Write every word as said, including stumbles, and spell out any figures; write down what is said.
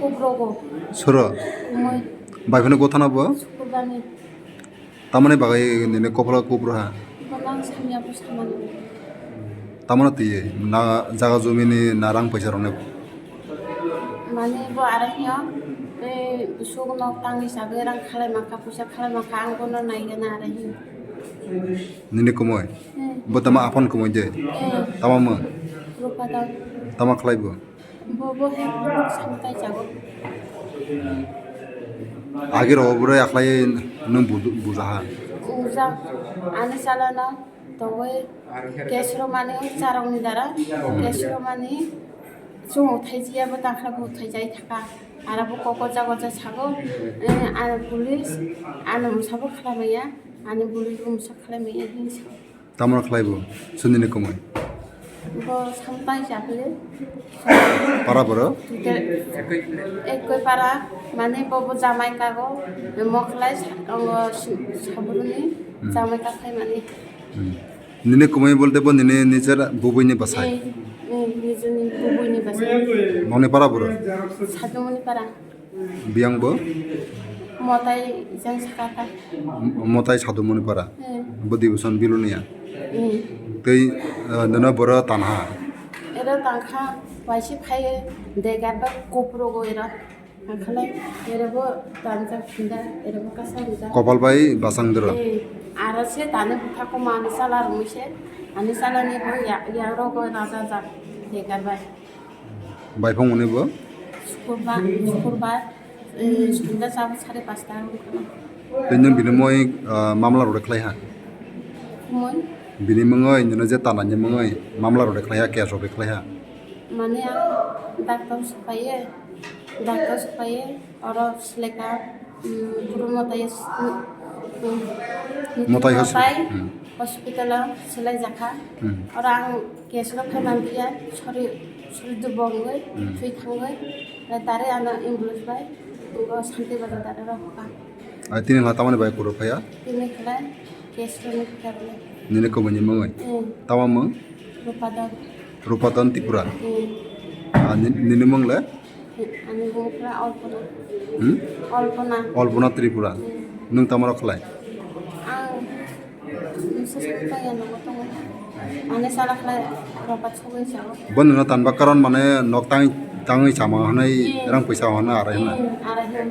Kubrogo. Soro? Umoi. Bai phano gotha na bo? Sukurbani. Tamani bagwi nini kopholo kubro ha? Bo nang samya bo samani. Tamano twi na jaga jumini na rang paisa rokni? Mani bo arahiyo, tei bwswk nok tangwi sagwi rang khalai mankha, puisa khalai mankha, ang bono naigana arahiyo. Nini kumui? Hmm. Bo tama aphon kumui de? Hmm. Tama mung? Rupa dam. Tama khlai bo? Bo, bo he samtai jago. Agi rogo bwrwi akhlai nwng budu-, bujaha? Buja. Ani salano tongwi case romani, charokni dara case romani chwng uthai jiya, bo tangkhla bo uthai jai thaka. Aro bo kok goja goja sago, eh, ano police, ano mungsa bo khlai maya, ani police bo mungsa khlai maya hinwi sago. Tamano khlai bo, sundini kumui. Bo samtai chapli. Para boro? Tutor, ekoi para, mane bo, bo jamai kago, mo khlai sa-, ongo si-, sabruni Hmm. jamai kakhai mane. Hmm. Nini kumui bolte bo nini nijer bubuini bwsai? Eh, eh, nijini bubuini bwsai. Noni para boro? Sadumuni para. Biyang bo? Motai jang sakata. M-, Motai Sadumoni para. Hmm. Bo Division Bilonia. Hmm. Tei, eh, nono boro tanha. Ero tangkha, waisi phai degar ba kuprogo ero. Angkhalai ero bo tanjak phinda, ero bo kasa rijak. Kopal bai basang doro. Eh, aro se tani bwtha koma ani sala rungwi se. Ani sala ni bo ya, ya rogo raja jak degar bai. Baiphang mani bo? Sukurbar, sukurbar, eh, sunda sabo sare pasta wngkha. Tei nwng bini mui, ah, mamla rok khlai ha? Mui? Bini mungwi, nini je tanani mungwi mamla rok khlai ha, case rok khlai ha? Mane ang doctor se phaiye, doctor se phaiye, oro seleka, mm, Guru Motai, mm, mm, Motai Motai hospital. Hmm. Hospital o selai jakha. Hmm. Oro ang case rok khai manliya, sori, sori dubongwi, Hmm. thwi thangwi, tare ano ambulance bai, o Santi Bazar dare rok ka. Ai, tini hla tamani bai kuro phaiya? Tini khlai case rok ni karne. Nini kumui ni mungwi? Hmm. Tama mung? Rupadon. Rupadon Tripura? Hmm. Ah, ni-, nini mung le? Ani bumung khe Alpona. Hmm? Alpona. Alpona Tripura. Hmm. Nwng tamo rok khlai? Ang noksa sakha ya nogo tongo. Ani sala khlai ropat sogwi sao. Bo nono tanba karon mane nok tang-, tangwi sama hwnwi Hmm. rang puisa hwnwi arai hwnwi. Hmm, arai hwn.